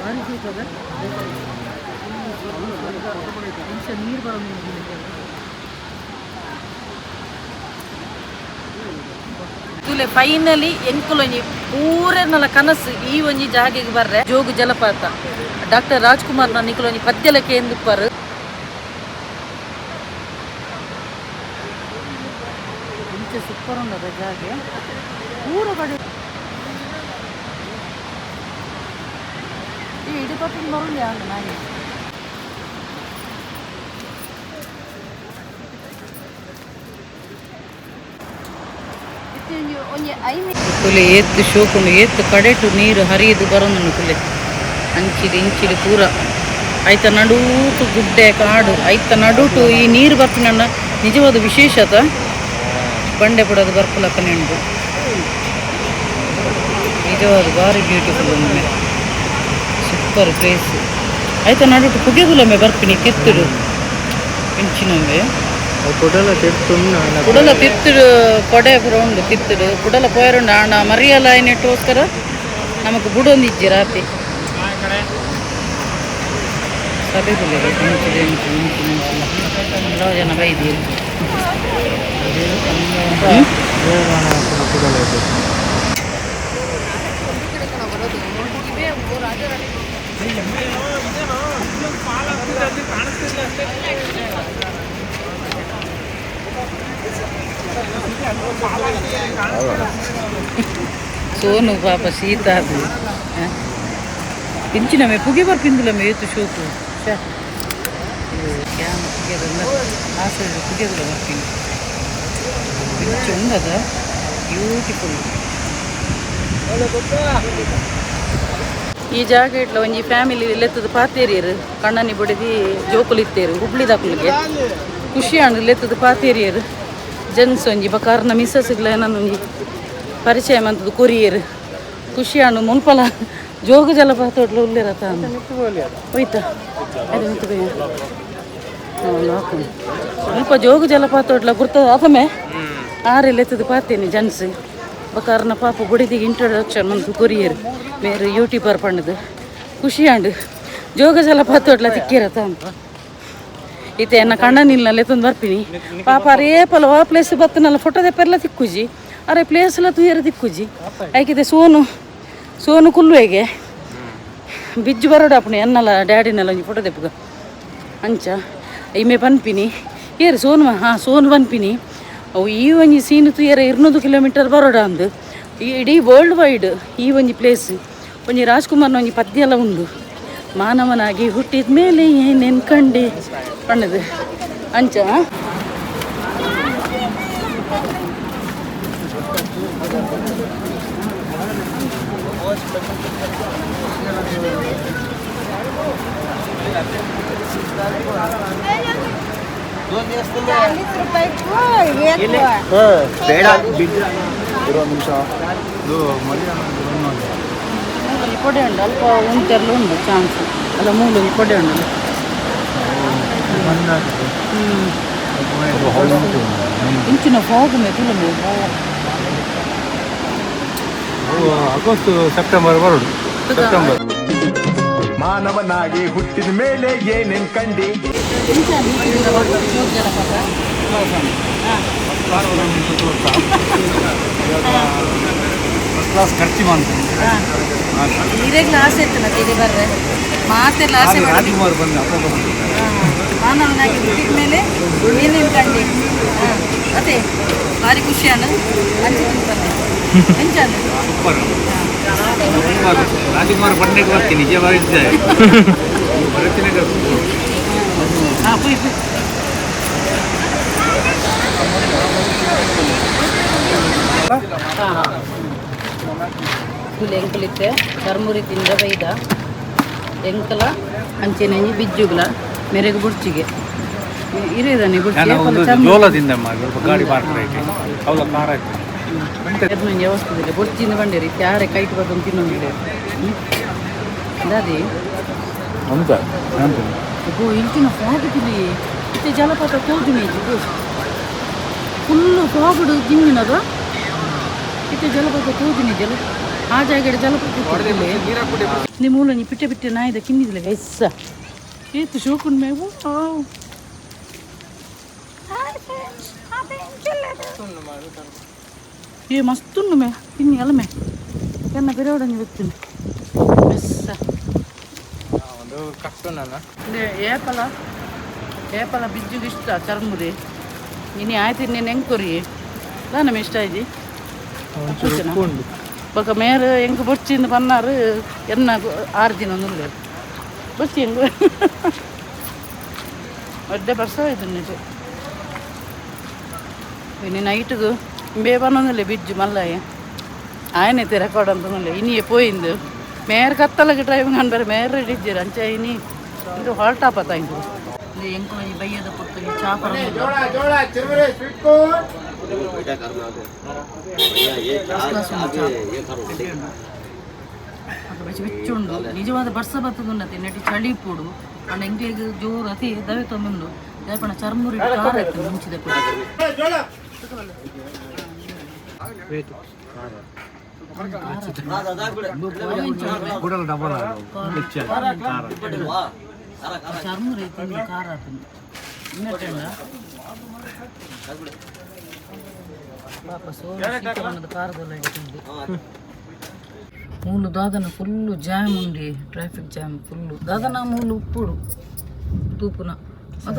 ಭಾರಿ ಶೋಕದ. ಇಂಚ ನೀರು ಬರೋದು. ತುಲೆ ಫೈನಲಿ ಎಂಕುಲೊಂಜಿ ಪೂರೆನಲ ಕನಸು ಈ ಒಂಜಿ ಜಾಗೆಗೆ ಬರ್ರೆ. ಜೋಗ ಜಲಪಾತ, ಡಾಕ್ಟರ್ ರಾಜ್ಕುಮಾರ್ ನ ನಿಕುಲೊಂಜಿ ಪದ್ಯಲ ಕೇಂದುಪ್ಪರು. ಇಂಚ ಸೂಪರ್ ಉಂಡದ ಜಾಗೆ ಪೂರ ಕಡೆ. ಈ ಇಡೀ ಬರುಂಡೆ ಆಂಡ್ ನಾಯಿ. ಕುಲೆ ಏತ್ ಶೋಕುಂಡು, ಏತ್ ಕಡೆಟು ನೀರು ಹರಿದು ಬರೋನು. ಕುಲೆ ಅಂಚಿಡು ಇಂಚಿಡು ಪೂರ ಐತ ನಡೂಟು ಗುಡ್ಡೆ ಕಾಡು. ಐತ ನಡುಟು ಈ ನೀರು ಬರ್ಪಿನ ನಿಜವಾದ ವಿಶೇಷತ. ಬಂಡೆ ಪುಡದು ಬರ್ಪುಲಕ್ಕನೆ ಉಂಟು. ನಿಜವಾದ ಭಾರಿ ಬ್ಯೂಟಿಫುಲ್ ಒಮ್ಮೆ, ಸೂಪರ್ ಪ್ಲೇಸ್. ಐತ ನಡುಟು ಪುಗೆಗುಲೊಮ್ಮೆ ಬರ್ಪಿನಿ ತಿರ್ತುಡು ಇಂಚಿನೊಮ್ಮೆ. ಕುಡಲ ತಿರ್ತು. ಕುಡಲ ತಿರ್ತುಡು, ಕೊಡೆ ಪೂರ ಉಂಡು ತಿರ್ತುಡು. ಕುಡಲ ಪೋಯರುಂಡು ಆಂಡ ಮರಿಯಲ ಆಯ್ನೆಟ್ಟೋಸ್ಕರ ನಮಕ್ ಬುಡೊಂದಿಜ್ಜಿ ರಾತಿ. ಸಭೆ ಕುಲ್ಲೆರ್ ಇಂಚಿಡು ಇಂಚಿ ಇಂಚಿ ಇಂಚಿ ಕೆಲವು ಜನ ಬೈದಿರು. ಕುಡಲ ಇದೆ. ಸೋನು ಪಾಪ ಶೀತ ಅದು. ಇಂಚಿನಮೆ ಪುಗೆ ಬರ್ಪಿಂದಿಲ್ಲಮೆ. ಏತು ಶೋಕು. ಕ್ಯಾಮ ಪುಗೆದಲ್ಲ ಆಸೆ, ಪುಗೆದಲ್ಲ ಬರ್ಪಿನಿ. ಇಂಚ ಉಂಡದ ಬ್ಯೂಟಿಫುಲ್ ಈ ಜಾಗ. ಇಟ್ಲ ಒಂಜಿ ಫ್ಯಾಮಿಲಿ ಲೆತ್ತದ ಪಾತೇರಿಯರು. ಕಣ್ಣನಿ ಬುಡಿದಿ ಜೋಕುಲು ಇತ್ತೇರು. ಹುಬ್ಳಿದಾಕುಲಿಗೆ ಖುಷಿ ಆಂಡ್ ಲೆತ್ತದ ಪಾತೇರಿಯರು. ಜೆಂಟ್ಸ್ ಒಂಜಿ ಬಕಾರ್ನ ಮಿಸ್ಸಸ್ಗ್ಲ ಒಂಜಿ ಪರಿಚಯ ಮಂತದ ಕೊರಿಯರು. ಖುಷಿ ಆಂಡ್. ಮುಲ್ಪಲ ಜೋಗ ಜಲಪಾತ ಉಲ್ಲೇರತ ಹೋಯ್ತಾ ಅದು ಮಿತ್ತು ಬಯ್ಯ ಮುಲ್ಪ ಜೋಗ ಜಲಪಾತ ಒಟ್ಲ ಗುರ್ತದ ಆತಮೆ ಆರೆ ಲೆತ್ತದ ಪಾತೇನಿ. ಜೆಂಟ್ಸ್ ಬಕಾರ್ನ ಪಾಪ ಬುಡಿದಿಗೆ ಇಂಟ್ರೊಡಕ್ಷನ್ ಮಂತು ಕೊರಿಯರು. ಮೇರು ಯೂಟ್ಯೂಬರ್ ಪಂಡದು ಖುಷಿ ಆಂಡ್. ಜೋಗ ಜಲಪಾತ ಒಟ್ಲ ತಿಕ್ಕಿರತ ಇತ್ತೆ ಎನ್ನ ಕಣ್ಣನಿಲ್ಲ ಲೆತ್ತೊಂದು ಬರ್ಪಿನಿ. ಪಾಪ ಅರೇ ಪಲ ಆ ಪ್ಲೇಸ್ ಬತ್ತನಲ್ಲ, ಫೋಟೋ ದೆಪ್ಪೆಲ್ಲ ತಿಕ್ಕುಜಿ. ಅರೆ ಪ್ಲೇಸ್ ಎಲ್ಲ ತೂಯರ ತಿಕ್ಕುಜಿ. ಐಕಿದೆ ಸೋನು ಸೋನು ಕುಲ್ಲುವೆಗೆ ಬಿಜ್ಜು ಬರೋಡು ಅಪ್ಪಣೆ ಎನ್ನಲ ಡ್ಯಾಡಿನೆಲ್ಲ ಒಂಜಿ ಫೋಟೋ ದೆಪ್ಪುಗ ಅಂಚ ಇಮೆ ಪನ್ಪಿನಿ. ಏರು ಸೋನು? ಹಾಂ, ಸೋನು ಪನ್ಪಿನಿ. ಅವು ಈ ಒಂಜಿ ಸೀನು ತೂಯರ 200 ಕಿಲೋಮೀಟರ್ ಬರೋಡ ಅಂದು. ಈ ಇಡೀ ವರ್ಲ್ಡ್ ವೈಡ್ ಈ ಒಂಜಿ ಪ್ಲೇಸ್. ಒಂಜಿ ರಾಜ್ಕುಮಾರ್ನ ಒಂಜಿ ಪದ್ಯ ಎಲ್ಲ ಉಂಡು, ಮಾನವನಾಗಿ ಹುಟ್ಟಿದ ಮೇಲೆ ಏನೇನು ಕಂಡೆ ಪಣ್ಣದು ಅಂಚ. ಬೇಡ. ಇರೋ ಒಂದು ನಿಮಿಷ, ಇದು ಮೂಲೊಂಜಿ ಕೊಡೆ ಉಂಡು. ಅಲ್ಪ ಉಂತೆರ್ಲು ಉಂಡು ಚಾನ್ಸ್ ಅಲ್ಲ. ಮೂಲೊಂಜಿ ಕೊಡೆ ಉಂಡು. ಇಂಚಿನ ಫಾಗ್ ಮೇ ತುಲಮೆ. ಆಗಸ್ಟ್ ಸೆಪ್ಟೆಂಬರ್ ಬರೋದು, ಸೆಪ್ಟೆಂಬರ್. ಮಾನವನಾಗಿ ಹುಟ್ಟಿದ ಮೇಲೆ ಏನೇನ್ ಕಂಡಿ? ಇಂಚ ಜೋಗ ಜಲಪಾತ. ಫಸ್ಟ್ ಕ್ಲಾಸ್ ಖರ್ಚು ಮಾಡ್ತೀನಿ. ನೀರೇಗ್ಲ ಆಸೆ ಇತ್ತು ಮತ್ತೆ ಬರ್ರೆ ಮಾತೆಲ್ಲ ಆಸೆ ಮಾಡಿ. ರಾಜ್ಕುಮಾರ್ ಬಂದ ಅಪ್ಪ ಬಂದು. ಮಾನವನಾಗಿ ಹುಟ್ಟಿದ ಮೇಲೆ ಏನೇನು ಕಂಡಿ. ಅದೇ ಭಾರಿ ಖುಷಿಯಾನ ಅಂಚೆ ತಿಂತಾನೆ ಎಂಚಾನ. ಸೂಪರ್. ರಾಜ್ಕುಮಾರ್ ಬಂಡೆಗೆ ಬರ್ತೀನಿ, ನಿಜವಾಗಿ ಬರ್ತೀನಿ. ಹಾಂ, ಪುಯ್ ಪುಯ್. ಹಾಂ, ಎಂಕಲಿತ್ತೆ ಚರ್ಮುರಿ ತಿಂದ ಬೈದ. ಎಂಕಲ ಅಂಚೆನೆ ಬಿಜ್ಜುಗ್ಲ ಮೆರೆಗು ಬುಡ್ಚಿಗೆ ಇರೇದಾನೆ ಬುಡ್ಚಿ. ಒಂದು ಜೋಳದಿಂದಮ್ಮ ಸ್ವಲ್ಪ ಗಾಡಿ ಪಾರ್ಕ್ ರೈಟ್ ಅವಳ ಖಾರ ಆಯ್ತು. ಒಂಜಿ ಅವಸ್ಥೆ ಬೊಡ್ಚಿಂದ ಬಂಡೇರಿ ಯಾರೆ ಕೈಟ್ ಬತ್ತೊಂದು ತಿನ್ನೊಂದಿದೆ ದಾದಿ. ಅಂತ. ಗೋ ಇಂಚಿನ ಫಾಗ್ ತಿಳಿ. ಇತ್ತೆ ಜಲಪಾತ ತೋಜುನಿ. ಫುಲ್ಲು ಫಾಗುಡು ಜಿಂಜಿನದು. ಇತ್ತೆ ಜಲಪಾತ ತೋಜುನಿ ಜಲ. ಆ ಜಾಗಡೆ ಜಲಪಾತ. ನಿಮ್ಮ ಮೂಲ ಪಿಟ್ಟೆ ಪಿಟ್ಟೆ ನಾಯಿದ ಕಿನ್ನಿದಿಲ್ಲ ಗೈಸ. ಏತು ಶೋಕುಂಡು ಮೇವು. ಏ ಮಸ್ತ್ ಉಂಡು ಮೇ ತಿನ್ನಿ ಅಲ್ಲ ಮೇ ಎನ್ನ ಪಿರೋಡಂಜಿ ಬೆತ್ತುಂಡು ಬೆಸ್ಸ. ಒಂದು ಕಟ್ಟುನಲ್ಲ. ಏಪಲ ಏಪಲ ಬಿಜ್ಜುಗೆ ಇಷ್ಟ ಚರ್ಮುರಿ. ಇನಿ ಆಯ್ತು, ಇನ್ನೇನು ಹೆಂಗೆ ಕೊರಿ ದಾನ ಇಷ್ಟ ಇದ್ದಿ. ಉಂಡು. ಬೊಕ ಮೇರ್ ಎಂಕ್ ಬೊರ್ಚಿಂದು ಪನ್ನಾರು ಎನ್ನ ಆರು ದಿನ ನುಲ್ಲೇರು ಬೊರ್ಚಿ ಎಂಗ್ ಒಡ್ಡೆ ಬರ್ಸ ಇದು. ಇನಿ ನೈಟ್ಗು ಇಂಬೇ ಪನ್ನೊಂದಿಲ್ಲ ಬಿಜ್ಜು ಮಲ್ಲಾಯ ಆಯನೈತೆ ರೆಕಾರ್ಡ್ ಅಂತ. ಇನಿಯೇ ಪೋಯಿಂದು ಮೇರ್ ಕತ್ತಲಗೆ ಡ್ರೈವಿಂಗ್ ಅನ್ಬಾರೆ ಮೇರ್ ರೆಡಿ ಇದ್ದೀರ ಅಂಚ. ಇನಿ ಇದು ಹಾಲ್ಟ್ ಆಪತ್ತ ಇಂಕು ಎಂಕು ಬಯ್ಯದ ಪುಟ್ಟು ಚಾ. ಬೆಚ್ಚ ಬೆಚ್ಚ ಉಂಡು. ನಿಜವಾದ ಬರ್ಸ ಬತ್ತದುಂಡತೆ ನೆಟ್ಟಿ ಚಳಿ ಇಪ್ಪುಡು. ಅಂಡ ಎಂಕ್ಲೆಗ್ ಜೋರು ಅತಿ ದವೆ ತೊಂದುಂಡು. ದಾಯಪಣ ಚರ್ಮುರಿ ಖಾರ ಇತ್ತು ಮುಂಚಿದ ಪುಡಿ. ಗುಡಲ ಡಬಲ್. ಚರ್ಮುರಿ ತಿಂದು ಖಾರ ಆತುಂಡು ಇನ್ನಟ್ಟಂಡ. ಪಾಪ ಸೋಲು ಶೀತ ಬಣ್ಣದ ಖಾರದಲ್ಲ ತಿಂದು. ಮೂಲು ದಾದನ ಫುಲ್ಲು ಜಾಮ್ ಉಂಡಿ, ಟ್ರಾಫಿಕ್ ಜಾಮ್ ಫುಲ್ಲು. ದಾದನ ಮೂಲು ಉಪ್ಪುಡು ತೂಪುನ ಅದ.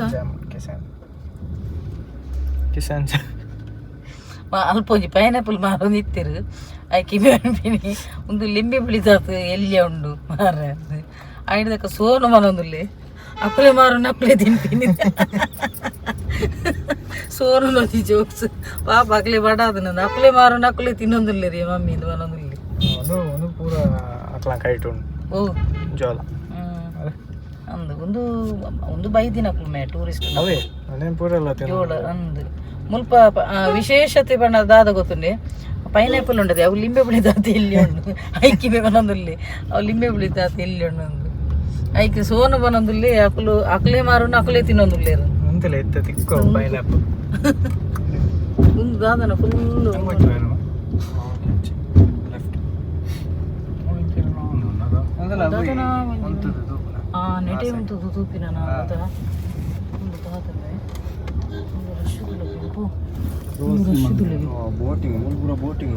ಕಿಸಾನ್ ಕಿಸಾನ್. ಅಲ್ಪ ಒಂಜಿ ಪೈನಾಪಲ್ ಮಾರೊಂದು ಇತ್ತೆರು. ಐಕಿ ಪನ್ಪಿನಿ ಒಂದು ಲಿಂಬೆ ಪುಳಿದಾತ್ ಎಲ್ಯ ಉಂಡು ಮಾರ. ಐಡ್ದಕ್ಕ ಸೋನು ಮನೊಂದುಲ್ಲೆ ಅಕ್ಕಲೆ ಮಾರುನ ಅಕ್ಕಲೆ ತಿನ್ಪಿನಿ. ಸೋನು ನೊಂಜಿ ಜೋಕ್ಸ್. ಪಾಪ ಅಕ್ಲೆ ಬಡಾದನ ಅಕ್ಕಲೆ ಮಾರುನ ಅಕ್ಕಲೆ ತಿನ್ನೊಂದುಲ್ಲೆ ರೀ ಮಮ್ಮಿ ಇಂದು ಮನೊಂದುಲ್ಲೆ. ಒಂದು ಒಂದು ಪೂರ ಅಕ್ಲ ಕೈಟ್ ಉಂಡು. ಓ. ಜೋಳ. ಅಂದು ಒಂದು ಒಂದು ಬೈದಿನ ಅಕ್ಲು ಮೇ ಟೂರಿಸ್ಟ್. ಅವೇ ಅದೇನು ಪೂರ ಎಲ್ಲ. ಜೋಳ ಅಂದು ಮುಲ್ಪ ವಿಶೇಷತೆ ಪಂಡ ದಾದ ಗೊತ್ತುಂಡೆ? ಪೈನಾಪಲ್ ಉಂಡದೆ. ಅವು ಲಿಂಬೆ ಪುಳಿ ತಾತ ಎಲ್ಲಿ ಉಂಡು ಐಕಿ ಬನೊಂದುಲ್ಲೆ. ಅವು ಲಿಂಬೆ ಪುಳಿ ತಾತ ಎಲ್ಲಿ ಉಂಡು ಅಂದು ಐಕ್ ಸೋನು ಬನೊಂದುಲ್ಲೆ. ಅಕುಲು ಅಕುಲೇ ಮಾರುನ ಅಕುಲೇ ತಿನ್ನೊಂದುಲ್ಲೇರು. ಒಂದಲ್ಲ ಎತ್ತ ತಿಕ್ಕೋ ಪೈನಾಪಲ್. ಒಂದು ದಾದನ ಫುಲ್ಲು. ಲೆಫ್ಟ್. ದಾದನ ಆ ನೆಟೆ ಉಂಟು ತೂಪಿನ ಅದ ಒಂದು ದಾದನೆ. ಒಂದು ರಶ್ ಪೋ, ಒಂದು ರಶ್. ಬೋಟಿಂಗ್ ಪೂರ ಬೋಟಿಂಗ್.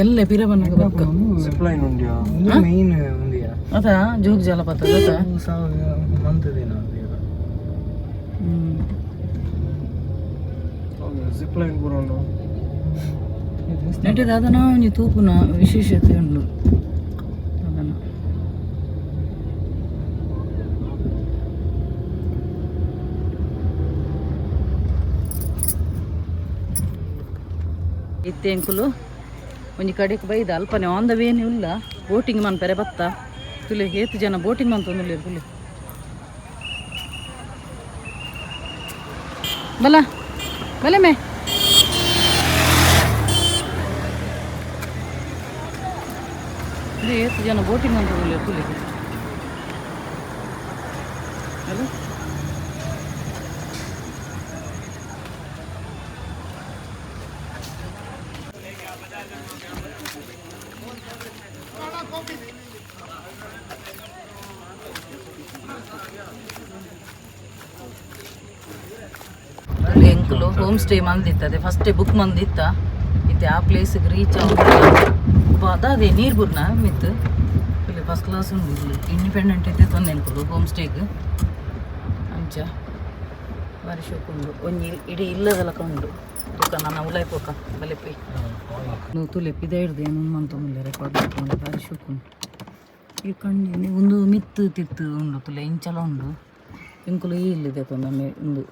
ಎಲ್ಲ ಪಿರ ಬನ್ನಗ ಬಕ್ಕ. ಜಿಪ್ ಲೈನ್ ಉಂಡಿಯಾ? ಮೈನ್ ಉಂದಿಯಾ. ಅದ ಜೋಗ ಜಲಪಾತ ಗೊತ್ತಾ? ಮಂತ್ ದಿನ. ಹ್ಮ್. ಜಿಪ್ ಲೈನ್ ಪೂರ ಉಂಡು. ನೆಟೆ ದಾದನ ಒಂಜಿ ತೂಪುನ ವಿಶೇಷತೆ ಉಂಡು ದಾದನ. ಇತ್ತೆ ಎಂಕುಲು ಒಂಜಿ ಕಡೆಕ್ ಬೈದ ಅಲ್ಪನೆ ಆನ್ the ವೇನೆ ಉಲ್ಲ. ಬೋಟಿಂಗ್ ಮನ್ಪೆರೆ ಬತ್ತ. ತುಲೆ ಏತ್ ಜನ ಬೋಟಿಂಗ್ ಮಂತೊಂದುಲ್ಲೆರ್ ತುಲೆ. ಬಲ ಬಲೆ ಮೇ. ಇದು ಏತ್ ಜನ ಬೋಟಿಂಗ್ ಮಂತೊಂದುಲ್ಲೆರ್ ತುಲೆ. ಹಲೋ. ಎಂಕುಲು ಹೋಮ್ ಸ್ಟೇ ಮಂದಿತ್ತದೆ ಫಸ್ಟೇ ಬುಕ್ ಮಂದಿತ್ತ. ಇತ್ತೆ ಆ ಪ್ಲೇಸ್ಗೆ ರೀಚ್ ಆಗ ಅದೇ ನೀರು ಬುರ್ನ ಮಿತ್ತು. ಇಲ್ಲಿ ಫಸ್ಟ್ ಕ್ಲಾಸ್ ಉಂಡು. ಇಲ್ಲಿ ಇಂಡಿಪೆಂಡೆಂಟ್ ಇತ್ತೆ ತೊಂದೆ ಎಂಕುಲು ಹೋಮ್ ಸ್ಟೇಗ್. ಅಂಚ ಬಾರಿ ಶೋಕು ಉಂಡು. ಒಂಜಿ ಇಡೀ ಇಲ್ಲದಲಕ ಉಂಡು. ತೂಕ ನನ್ನ ಉಲಾಯ್ ಪೋಕ ಬಲೆಪಿ ತುಲೆ ಪಿದ ಹಿಡ್ದು ಏನು ಮಂತೊಂದುಲ್ಲೆ ರೆಕಾರ್ಡ್ ಮಾಡ್ಕೊಂಡು. ಬಾರಿ ಶೋಕು ಉಂಡು. ಈ ಕಣ್ಣಿ ಒಂದು ಮಿತ್ತು ತಿತ್ತು ಉಂಡು ತುಲೆ. ಇಂಚಲ ಉಂಡು. ಎಂಕುಲು ಈ ಇಲ್ಲಿದೆ ತೊಂದರೆ ಉಂದು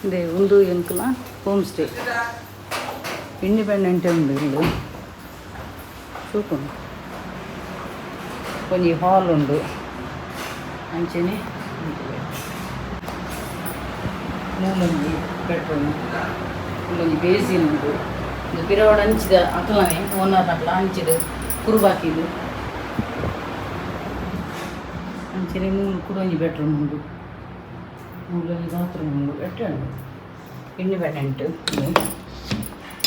ಇದೆ. ಒಂದು ಎಂಕುಲ ಹೋಮ್ ಸ್ಟೇ ಇಂಡಿಪೆಂಡೆಂಟ್ ಉಂಡು ಇಲ್ಲಿ. ಶೋಕು ಉಂಡು. ಒಂಜಿ ಹಾಲ್ ಉಂಡು. ಅಂಚೆನೆ ಮೂಲೊಂಜಿ ಬೆಡ್ರೂಮ್, ಇಲ್ಲೊಂಜಿ ಬೇಸಿನ್ ಉಂಡು. ಒಂದು ಪಿರವಡ ಅಂಚಿದ ಅಕಲನೆ ಓನರ್ ಅಕಲ ಅಂಚಿದ ಕುರುಬಾಕಿದು. ಅಂಚೆನೆ ಮೂಲು ಕೂಡ ಒಂಜಿ ಬೆಡ್ರೂಮ್ ಉಂಡು. ಮೂಲೊಂಜಿ ಬಾತ್ರೂಮ್ ಉಂಡು. ಎಟ್ಟೆ ಉಂಡು ಇಂಡಿಪೆಂಡೆಂಟ್.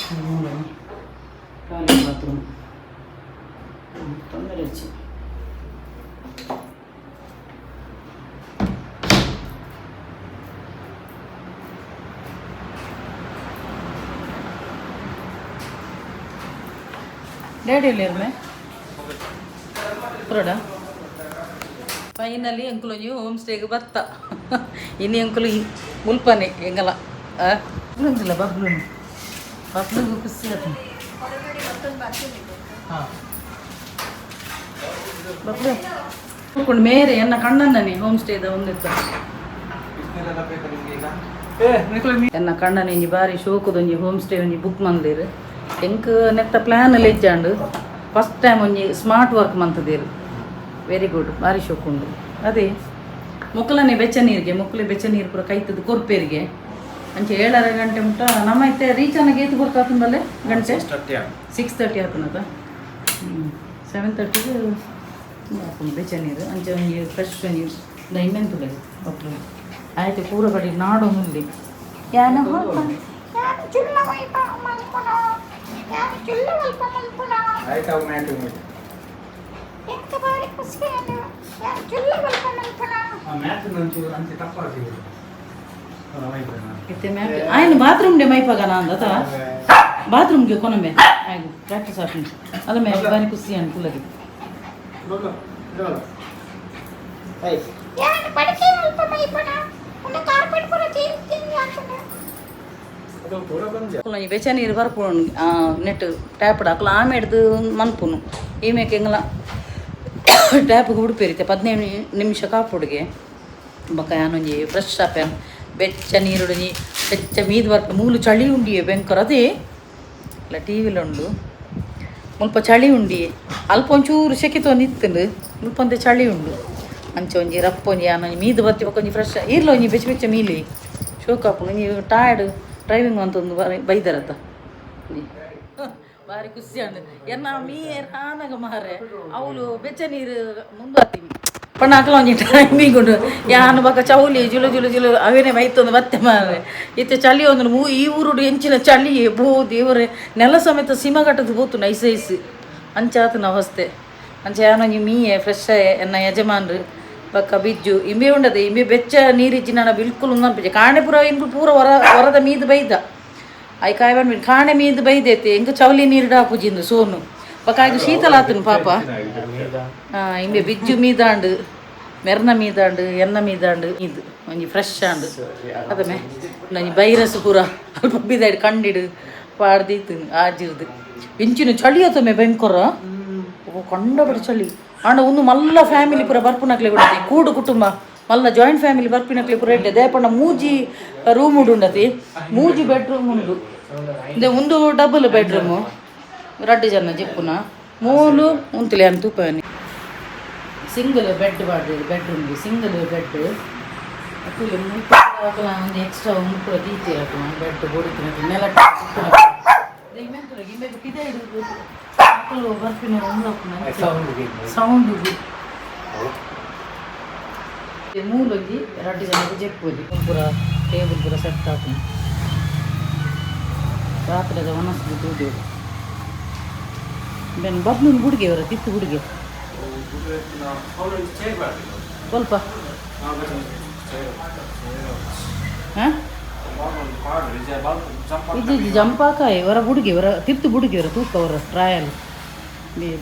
ಟಾಯ್ಲೆಟ್ ಬಾತ್ರೂಮ್ ತೊಂದರೆ ಹೆಚ್ಚು. ಡ್ಯಾಡಿ ಎಲ್ಲಿರ್ಮೆ ಪುರೋಡ. ಫೈನಲಿ ಅಂಕುಲು ನೀವು ಹೋಮ್ ಸ್ಟೇಗೆ ಬತ್ತ. ಇನ್ನು ಅಂಕುಲು ಮುಲ್ಪನೆ ಎಂಗಲ ಬಬ್ಲುಂದಿಲ್ಲ. ಬಬ್ಲು ಬಬ್ಲುಗು ಖುಷಿ ಆಯ್ತು. ಬಬ್ಲು ಕೂತ್ಕೊಂಡು ಮೇರೆ ಎನ್ನ ಕಣ್ಣನ್ನನೆ ಹೋಮ್ ಸ್ಟೇದ ಒಂದಿತ್ತ. ಎನ್ನ ಕಣ್ಣನ ಇಂಜಿ ಬಾರಿ ಶೋಕುದೊಂಜಿ ಹೋಮ್ ಸ್ಟೇ ಒಂಜಿ ಬುಕ್ ಮಂದಿರು. ಎಂಕ್ ನೆತ್ತ ಪ್ಲಾನ್ ಇಜ್ಜಾಂಡು. ಫಸ್ಟ್ ಟೈಮ್ ಒಂಜಿ ಸ್ಮಾರ್ಟ್ ವರ್ಕ್ ಮಂತದೇರು. ವೆರಿ ಗುಡ್, ಬಾರಿ ಶೋಕುಂಡು. ಅದೇ ಮೊಕ್ಕಲನೆ ಬೆಚ್ಚ ನೀರಿಗೆ, ಮೊಕ್ಕಲೆ ಬೆಚ್ಚ ನೀರು ಪೂರ ಕೈತದ್ದು ಕೊರ್ಪೇರಿಗೆ. ಅಂಚೆ 7:30 ಗಂಟೆ ಮುಟ್ಟ ನಮ್ಮ ಇತ್ತೆ ರೀಚ್ ಅನ್ನ ಏತು ಗೊತ್ತಾತಂದಲ್ಲೇ ಗಂಟೆ? 6:30 ಆತನದ. 7:30ಗೆ ಆಪುಂಡು ಬೆಚ್ಚ ನೀರು. ಅಂಚೆ ಒಂಜಿ ಫ್ರೆಶ್ ಒಂಜಿ ದೈಮೆಂತುಲೆ ಒಟ್ಟು ಆಯ್ತು. ಪೂರ ಕಡೆ ನಾಡು ಮುಂದೆ ಯಾನ. ಆಯ್ತು, ಅವು ಮ್ಯಾಟ್. ಮ್ಯಾಟ್ ಅಂಚೆ ತಪ್ಪಾಗ್ತದೆ. ಇತ್ತೆ ಮ್ಯಾಟ್ ಆಯ್ನ ಬಾತ್ರೂಮ್ ಡೆ ಮೈಪಾಗನ ಅಂದತ. ಬಾತ್ರೂಮ್ಗೆ ಕೊನಮೆ ಆಯ್ತು, ಪ್ರಾಕ್ಟೀಸ್ ಆಪುಂಡು ಅಲ್ಲ. ಮೇ ಬಾರಿ ಖುಷಿ ಅನ್ಕುಲಗೆ. ಅಕುಲು ಬೆಚ್ಚ ನೀರು ಬರ್ಪುಂಡು ನೆಟ್ ಟ್ಯಾಪ್ ಅಕುಲು ಆಮೆ ಹಿಡ್ದು ಮನ್ಪುನು. ಈಮೇಕೆ ಎಂಗಲ ಟ್ಯಾಪ್ಗೆ ಉಡುಪೇರಿತೆ 15 ನಿಮಿಷ ಕಾಪುಡುಗೆ. ಬೊಕ ಯಾನೊಂಜಿ ಫ್ರೆಶ್ ಆಪೇನ್. ಬೆಚ್ಚ ನೀರುಡೊಂಜಿ ಬೆಚ್ಚ ಮೀದ್ ಬರ್ಪು. ಮೂಲು ಚಳಿ ಉಂಡಿಯೆ ಬೆಂಕರ್. ಅದೇ ಇಲ್ಲ ಟಿ ವಿಲುಂಡು. ಮುಲ್ಪ ಚಳಿ ಉಂಡಿ. ಅಲ್ಪ ಒಂಚೂರು ಸೆಕೆ ಇತ್ತುಂಡು, ಮುಲ್ಪ ಒಂತೆ ಚಳಿ ಉಂಡು. ಅಂಚೆ ಒಂಜಿ ರಪ್ಪೊಂಜಿ ಯಾನೊಂಜಿ ಮೀದ್ ಬತ್ತಿ ಬೊಕ ಒಂಜಿ ಫ್ರೆಶ್ ಈರ್ಲ ಒಂಜಿ ಬೆಚ್ಚ ಬೆಚ್ಚ ಮೀಲಿ ಶೋಕ್ ಆಪುಂಡು. ಒಂಜಿ ಟಯರ್ಡ್ ಡ್ರೈವಿಂಗ್ ಅಂತೊಂದು ಬಾರಿ ಬೈದರತ್ತ. ಬಾರಿ ಖುಷಿ ಅಂಡು. ಎನ್ನ ಮೀರ್ ಆನಗ ಮಾರೆ ಅವಳು ಬೆಚ್ಚ ನೀರು ಮುಂದಾತಿ ಪಣ್ಣ ಅಕಲ ಒಂಜಿ ಟೈಮಿಂಗ್ ಉಂಡು. ಯಾನು ಬೊಕ ಚೌಲಿ ಜುಲು ಜುಲು ಜುಲು ಅವೇನೆ ಮೈತೊಂದು ಬತ್ತೆ ಮಾರೆ. ಇತ್ತೆ ಚಳಿ ಒಂದು ಮೂ ಈ ಊರುಡು ಎಂಚಿನ ಚಳಿ ಬೋ ದೇವರೇ. ನೆಲ ಸಮೇತ ಸಿಮಗಟ್ಟದ ಪೋತು ಐಸ್ ಐಸ್ ಅಂಚಾತನ ಅವಸ್ಥೆ. ಅಂಚೆ ಯಾನೊಂಜಿ ಮೀಯೆ ಫ್ರೆಶ್. ಎನ್ನ ಯಜಮಾನ್ರು ಬೊಕ್ಕ ಬಿಜ್ಜು ಇಂಬೆ ಉಂಡದೆ. ಇಂಬೆ ಬೆಚ್ಚ ನೀರಿಜ್ಜಿ ನನ ಬಿಲ್ಕುಲ್ ಉಂದನ್ಪುಜಿ. ಕಾಣೆ ಪೂರ ಇಂಕು ಪೂರ ಹೊರ ಹೊರದ ಮೀದ್ ಬೈದ. I ಕಾಯ್ ಬಂದ್ಬಿಟ್ಟು ಕಾಣೆ ಮೀದ್ ಬೈದೈತೆ. ಎಂಕ್ ಚೌಲಿ ನೀರು ಡಾಪುಜಿಂದು ಸೋನು. ಬೊಕ್ಕ ಆಯ್ತು ಶೀತಲ ಆತನು ಪಾಪ. ಇಂಬೆ ಬಿಜ್ಜು ಮೀದಾಂಡು, ಮೆರ್ನ ಮೀದಾಂಡು, ಎನ್ನ ಮೀದಾಂಡು. ಇದು ಒಂಜಿ ಫ್ರೆಶ್ ಆಂಡು. ಅದಮೆ ಒಂಜಿ ಬೈರಸ್ ಪೂರ ಅಲ್ಪ ಬಿದಾಯ್ಡು ಕಂಡಿಡು ಪಾಡ್ದೀತು ಆಜಿರ್ದು. ಇಂಚಿನ ಚಳಿ ಆತಮೆ ಭಯಂಕರ. ಓ ಕಂಡಪಟ್ಟೆ ಚಳಿ. ಆಂಡ ಒಂದು ಮಲ್ಲ ಫ್ಯಾಮಿಲಿ ಪೂರ ಬರ್ಪುನಕ್ಲೆ ಕೂಡ, ಕೂಡು ಕುಟುಂಬ ಮಲ್ಲ ಜಾಯಿಂಟ್ ಫ್ಯಾಮಿಲಿ ಬರ್ಪಿನಕ್ಲೆ ಪೂರ ಎಡ್ಡೆ. ದೇಪಂಡ ಮೂಜಿ ರೂಮ್ ಉಂಡತಿ, ಮೂಜಿ ಬೆಡ್ರೂಮ್ ಉಂಡು. ಒಂದು ಡಬಲ್ ಬೆಡ್ರೂಮು, ರಡ್ಡು ಜನ ಜೆಪ್ಪುನ. ಮೂಲು ಉಂತುಲೆ ಅಂತ ತೂಪನಿ. ಸಿಂಗಲ್ ಬೆಡ್ ಪಾಡ್ದು, ಬೆಡ್ರೂಮ್ಗೆ ಸಿಂಗಲ್ ಬೆಡ್. ಅಕುಲು ಮುಲ್ಪ ಅಕುಲ ಒಂಜಿ ಎಕ್ಸ್ಟ್ರಾ ಮುಲ್ಪ ದೀತೆರ್. ಅಕುಲು ಬೆಡ್ ಬೋಡಿತ್ತಿನ ನೆಲ ಪಿದಾಯ್ಡು ಅಕುಲು ಬರ್ಪಿನ ಸೌಂಡ್ ಮೂಲೊಂಜಿ ರಡ್ಡು ಜನಕ್ಕೆ ಜೆಪ್ಪೊಲಿ. ಪೂರ ಟೇಬಲ್ ಪೂರ ಸೆಟ್ ಆಪುಂಡು. ರಾತ್ರೆದ ವನಸ್ ತೂದೇವು. ಬೆನ್ ಬಬ್ಲುನ್ ಬುಡ್ಗೆ ಅವರ ತಿತ್ತು ಬುಡ್ಗೆ ಸ್ವಲ್ಪ. ಹಾಂ, ಇಜ್ಜಿ ಜಂಪಾಕಾಯಿ ಹೊರ ಬುಡುಗೆ ಹೊರ ತಿರ್ತು ಬುಡುಗೆ ಹೊರ ತೂಕ ಅವರ ಟ್ರಯಲ್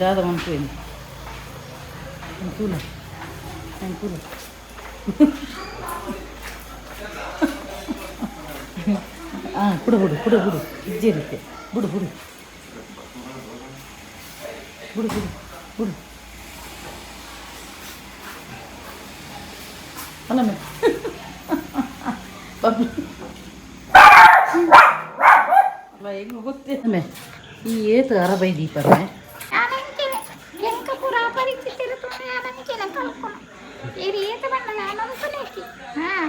ದಾದ ಮನ್ಪುವೇನು ತೂಲ ತೂಲ. ಹಾಂ, ಕುಡು ಬಿಡು, ಕುಡು ಬಿಡು. ಇಜ್ಜಿ ಇರುತ್ತೆ. ಬಿಡು ಬಿಡು ಬಿಡು ಬಿಡು ಬಿಡು. ಅಲ್ಲ ಮೇ ಬಬ್ಲು ಅಲ್ಲ ಹೆಂಗೆ ಗೊತ್ತೇ ಈ ಏತು ಅರಬೈ ದೀಪರೇ. ಎಂಕ ಪೂರ ಪರಿಚಿತರು ಯಾನಂಚಿನ ಕಲ್ಪುನು. ಇರು ಏತ ಬಣ್ಣ ಯಾನ ಉಂತಲೇಕಿ. ಹಾಂ,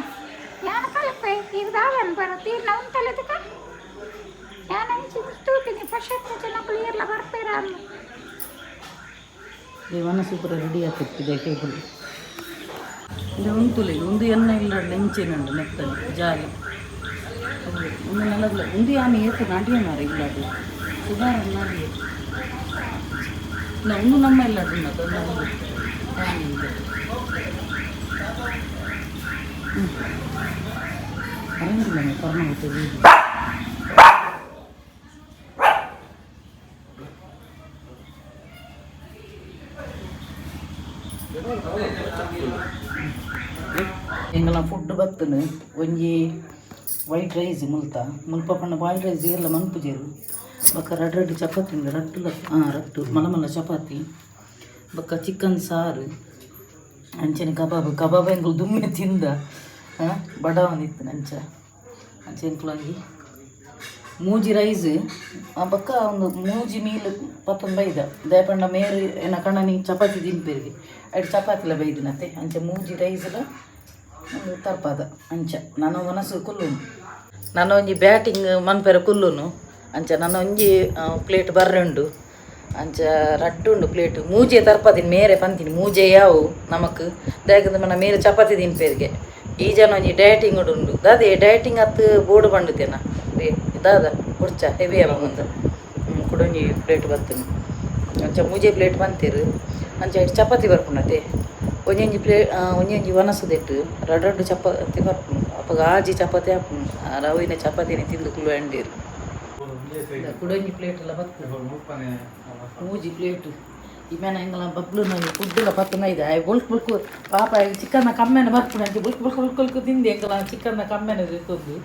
ಯಾನ ಕಲ್ಪೆ ಈಗ ದಾವನ್ ಬರ ತೀರ್ನ ಉಂತಲೆದಕ. ಯಾನಂಚಿ ತೂಪಿನಿ ಫಸ್ಟ್ ಜನಕುಲು ಏರ್ಲ ಬರ್ಪೇರ ಅಲ್ಲ. ಈ ಮನಸ್ಸು ಪೂರ ರೆಡಿ ಆಗ್ತಿದೆ. ಟೇಬಲ್ ಇದು ಉಂತುಲೆ ಒಂದು ಎಣ್ಣೆ ಇಲ್ಲ. ಎಂಚಿನ ಉಂಡು ನೆತ್ತಲ್ಲಿ ಜಾಲಿ. ಒಂದು ನಲ್ಲದ ಒಂದು ಯಾನು ಏತು ನಾಟಿಯ ಮಾರ ಇಲ್ಲಾಡು ಸುಮಾರು ನಾಡಿಯೆ ಒಂದು ನಮ್ಮ ಇಲ್ಲ ಅರಂಗಿಲ್ಲ ಕರ್ಣ ಹೋಗ್ತದೆ. ಎಂಗಲ ಫುಡ್ ಬತ್ತನು ಒಂಜಿ ವೈಟ್ ರೈಸ್ ಮುಲ್ತ ಮುಲ್ಪ ಪಂಡ ಬಾಯ್ಲ್ ರೈಸ್ ಏರ್ಲ ಮನ್ಪುಜೆರು ಬೊಕ್ಕ ರಡ್ಡ್ ರಡ್ಡ್ ಚಪಾತಿ ಉಂಡು ರಡ್ಡುಲ ರಡ್ಡು ಮಲ್ಲ ಮಲ್ಲ ಚಪಾತಿ ಬೊಕ್ಕ ಚಿಕನ್ ಸಾರು ಅಂಚನೆ ಕಬಾಬ್ ಕಬಾಬ್ ಎಂಕುಲು ದುಮ್ಮೆ ತಿಂದ ಬಡವನಿತ್ತು ಅಂಚ ಅಂಚ ಎಂಕುಲು ಒಂಜಿ ಮೂಜಿ ರೈಸ್ ಬೊಕ್ಕ ಒಂದು ಮೂಜಿ ಮೀಲ್ ಪತ್ತೊಂದು ಬೈದ ದಾಯೆ ಮೇರು ಎನ್ನ ಕಣ್ಣನಿ ಚಪಾತಿ ತಿನ್ಪೆರಿಗೆ ಐಟ್ ಚಪಾತಿಲ ಬೈದಿನತೆ ಅಂಚ ಮೂಜಿ ರೈಸ್ಲ ಒಂದು ತರ್ಪಾದ ಅಂಚ ನನ್ನ ಮನಸ್ಸು ಕುಲ್ಲುನು ನನ್ನ ಒಂಜಿ ಬ್ಯಾಟಿಂಗ್ ಮನ್ಪೆರ ಕುಲ್ಲುನು ಅಂಚ ನನ್ನ ಒಂಜಿ ಪ್ಲೇಟ್ ಬರ್ರೆ ಉಂಡು ಅಂಚ ರಡ್ಡು ಉಂಡು ಪ್ಲೇಟ್ ಮೂಜೆ ತರ್ಪಾದಿನಿ ಮೇರೆ ಪಂತೀನಿ ಮೂಜೆ ಯಾವು ನಮಕ್ ದಾಯೆಗಂದ್ರೆ ಮನ ಮೇರೆ ಚಪಾತಿ ತಿನ್ಪೆರಿಗೆ ಈ ಜನ ಒಂಜಿ ಡಯಟಿಂಗ್ ಉಂಡು ದಾದೆ ಡಯಟಿಂಗ್ ಅತ್ತು ಬೋರ್ಡ್ ಬಂಡುತ್ತೇನ ದಾದ ಕುರ್ಚ ಹೆವಿ ಮುಂದೆ ಕುಡೊಂಜಿ ಪ್ಲೇಟ್ ಬರ್ತೇನೆ ಅಂಚ ಮೂಜೆ ಪ್ಲೇಟ್ ಬಂತೀರು ಅಂಚ ಐಟ್ ಚಪಾತಿ ಬರ್ಪುಂಡತೆ ಒಂಜೊಂಜಿ ಪ್ಲೇ ಒಂಜೊಂಜಿ ವನಸದೆಟ್ಟು ರಡ್ಡು ರಡ್ಡು ಚಪಾತಿ ಬರ್ಪುಂಡು ಅಪ್ಪಗ ಆಜಿ ಚಪಾತಿ ಹಾಪುಂಡು ರವಿನ ಚಪಾತಿನ ತಿಂದು ಕುಲ್ಲು ಅಂಡೀರು ಕುಡೊಂಜಿ ಪ್ಲೇಟ್ ಎಲ್ಲ ಬರ್ತದೆ ಮೂಜಿ ಪ್ಲೇಟ್ ಇಮೇನ ಎಂಗಲ ಬಬ್ಲು ನಂಗೆ ಫುಡ್ಡುಲ ಪತ್ತನ ಇದೆ ಆಯ್ ಬುಲ್ಕ್ ಬುಲ್ಕು ಪಾಪ ಚಿಕನ್ನ ಕಮ್ಮೆನ ಬರ್ಪುಂಡು ಅಂಚೆ ಬುಲ್ಕ್ ಬುಲ್ಕ್ ಬುಲ್ಕ್ ಬುಲ್ಕು ತಿಂದು ಎಂಗಲ ಚಿಕನ್ನ ಕಮ್ಮೆನ ತಿಂದು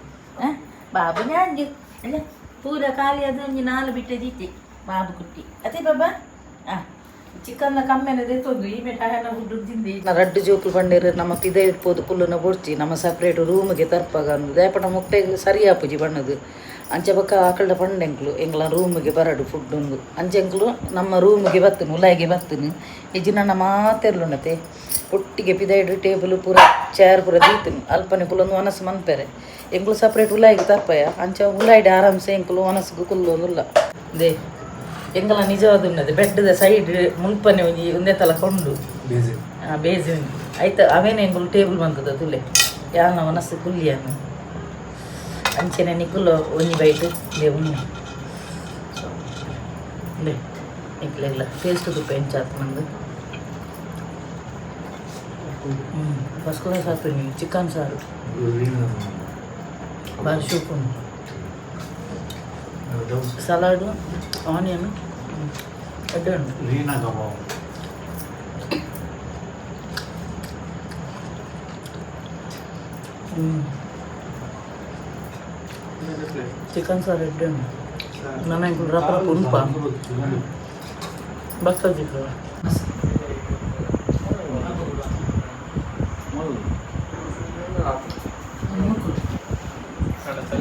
ಬಾಬು ಯಾಂಜು ಅಲ್ಲ ಪೂರ ಖಾಲಿ ಅದು ಒಂಜಿ ನಾಲು ಬಿಟ್ಟೆ ದೀತಿ ಬಾಬು ಕುಟ್ಟಿ ಅದೇ ಬಾಬಾ ಚಿಕನ್ನ ಕಮ್ಮೆನ ದೆತ್ತೊಂದು ಈ ಮೇಟ ಆಯನ ಫುಡ್ಡು ತಿಂದು ರಡ್ಡು ಜೋಕುಲು ಬಂಡೇರು ನಮ್ಮ ಪಿದ ಇಡ್ಬೋದು ಕುಲ್ಲುನ ಬೊಡ್ಚಿ ನಮ್ಮ ಸಪ್ರೇಟ್ ರೂಮ್ಗೆ ತರ್ಪಾಗ ಅಂದು ದಾಯಪಂಡ ಮುಕ್ತೆಗ್ ಸರಿ ಆಪುಜಿ ಬಣ್ಣದು ಅಂಚೆ ಬೊಕ್ಕ ಆಕಲ್ಡ ಪಂಡೆಂಕ್ಲು ಎಂಗ್ಲ ರೂಮಿಗೆ ಬರಡು ಫುಡ್ ಉಂದು ಅಂಚೆ ಎಂಕ್ಲು ನಮ್ಮ ರೂಮಿಗೆ ಬತ್ತನು ಉಲಾಯಿಗೆ ಬತ್ತನು ಇಜ್ಜಿ ನನ್ನ ಮಾತೆರ್ಲುಂಡತೆ ಒಟ್ಟಿಗೆ ಪಿದೈಡು ಟೇಬಲ್ ಪೂರ ಚೇರ್ ಪೂರ ದೀತನು ಅಲ್ಪನೆ ಕುಲ್ಲೊಂದು ವನಸು ಮನ್ಪೆರೆ ಎಂಕ್ಲು ಸಪ್ರೇಟ್ ಉಲಾಯಿಗೆ ತರ್ಪಯ ಅಂಚ ಉಲಾಯಿಡ್ ಆರಾಮ್ಸೆ ಎಂಕ್ಲು ವನಸ್ಗು ಕುಲ್ಲೊಂದುಲ್ಲ they ಎಂಗಲ ನಿಜವಾದ ಉನ್ನದು ಬೆಡ್ದ ಸೈಡ್ ಮುಲ್ಪನೆ ಒಂಜಿ ಒಂದೇ ತಲ ಕೊಂಡು ಬೇಜಿ ಆಯ್ತು ಅವೇನೆ ಎಂಗುಲು ಟೇಬಲ್ ಬಂತದ ತುಲೆ ಯಾನ ಮನಸ್ಸು ಕುಲ್ಲಿಯಾನು ಅಂಚೆನೆ ನಿಕುಲು ಒಂಜಿ ಬೈಟ್ they ಉಣ್ಣೆ they ನಿಕ್ಲೆಗ್ಲ ಟೇಸ್ಟ್ ತುಪ್ಪ ಎಂಚಾತ್ ಮಂದು ಫಸ್ಟ್ ಕ್ಲಾಸ್ ಆತು ಚಿಕನ್ ಸಾರು ಬಾರಿ ಶೂಪುಂಡು ಸಲಾಡು ಆನಿಯನ್ ಎಡ್ಡೆ ಉಂಟು ರೀನಾ ಕಬಾಬ್ ಚಿಕನ್ ಸಾರು ಎಡ್ಡೆ ಉಂಟು ನನ್ನ ಎಂಕುಲು ರಪ್ಪ ರಪ್ಪ ಉಂಪ ಬಸ್ತ ಚಿಕ್ಕ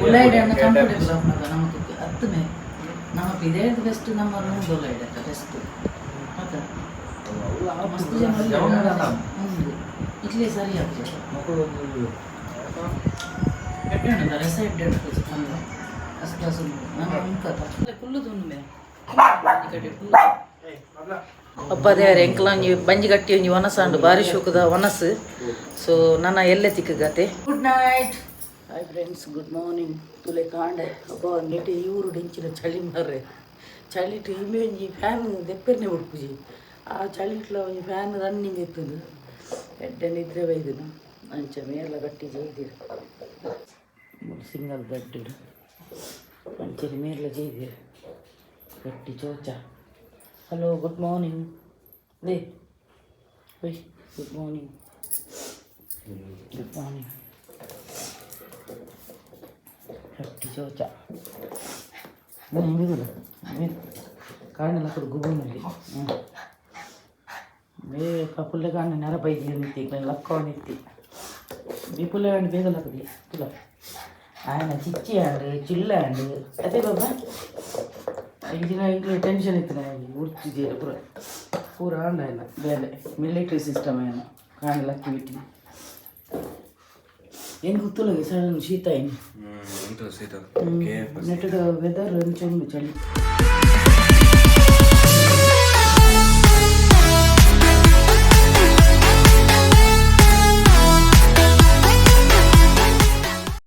ಉಳ್ಳಾಗಡ್ಡೆ ಕಂಫರ್ಟೇಬಲ್ ಆಪುನಗ ನಮಕ್ ಅತ್ತನೆ ನಮಕ್ ಇದೇ ಬೆಸ್ಟ್ ನಮ್ಮ ರೂಮ್ ಉಳ್ಳಾಗಡ್ಡೆ ಬೆಸ್ಟ್ ಮತ್ತೆ ಮಸ್ತ್ ಜನ ಉಂಡು ಇಡ್ಲಿ ಸರಿ ಆಗ್ತದೆ ಎಡ್ಡೆ ಉಂಟು ರಸ ಎಡ್ಡೆ ಉಂಟು ಚಿಕನ್ ಫಸ್ಟ್ ಕ್ಲಾಸ್ ಉಂಟು ನಾನು ಉಂಕತ ಕುಲ್ಲುದು ಉಂಡು ಈ ಕಡೆ ಕುಲ್ಲು ಅಪ್ಪ ದೇವರೇ ಎಂಕ್ಲ ಒಂಜಿ ಬಂಜಿ ಗಟ್ಟಿ ಒಂಜಿ ವನಸಾಂಡು ಬಾರಿ ಶೋಕದ ವನಸು ಸೊ ನನ್ನ ಎಲ್ಲೆ ತಿಕ್ಕಗತೆ. Good night. Hi friends, good morning. ತುಲೆ ಕಾಂಡೆ ಅಬ್ಬ ನೆಟೆ ಇವರು ಡಿಂಚಿನ ಚಳಿ ಮಾರ್ರೆ ಚಳಿಟ್ ಇಮೆ ಒಂಜಿ ಫ್ಯಾನ್ ದೆಪ್ಪೆರ್ನೆ ಉಡ್ಪುಜಿ ಆ ಚಳಿಟ್ಲ ಒಂಜಿ ಫ್ಯಾನ್ ರನ್ನಿಂಗ್ ಇತ್ತದು ಎಡ್ಡೆ ನಿದ್ರೆ ಬೈದಿನ ಅಂಚ ಮೇಲ ಗಟ್ಟಿ ಜೈದಿರು ಸಿಂಗಲ್ ಬೆಡ್ ಅಂಚನೆ ಮೇರ್ಲ ಜೈದಿರು ಗಟ್ಟಿ ಚೋಚ. ಹಲೋ, ಗುಡ್ ಮಾರ್ನಿಂಗ್ they ಓಯ್, ಗುಡ್ ಮಾರ್ನಿಂಗ್, ಗುಡ್ ಮಾರ್ನಿಂಗ್. ಗಟ್ಟಿ ಚೋಚ ಕಾಣಲ್ಲ ಕೊಡು ಗುಬುನಲ್ಲಿ ಹ್ಞೂ ಬೇ ಪುಲ್ಲೆ ಕಾಣ ನೆರ ಬೈದಿ ನಿತ್ತಿ ಲಕ್ಕ ನಿತ್ತಿ ಬಿ ಪುಲ್ಲೆ ಕಾಂಡ್ ಬೇಗ ಲಕ್ಕದಿ ತುಲ ఆయన ಚಿಚ್ಚಿ ಆಂಡ್ ಚಿಲ್ಲ ಆಂಡ್ ಅದೇ ಬಾಬಾ ಇಂಜಿನ ಇಂಗ್ಲ ಟೆನ್ಷನ್ ಇತ್ತು ಉಡ್ತಿದ್ದೀರ ಪೂರ ಪೂರ ಆಂಡ್ ಆಯ್ನ ಬೇಲೆ ಮಿಲಿಟ್ರಿ ಸಿಸ್ಟಮ್ ಆಯ್ನ ಕಾಣಲ್ಲ ಆಕ್ಟಿವಿಟಿ ಏನು ಗೊತ್ತಿಲ್ಲ ಸಡನ್ ಶೀತ ಏನು ನೆಟ್ಟದ ವೆದರ್ ಒಂಚೂರು ಚಳಿ.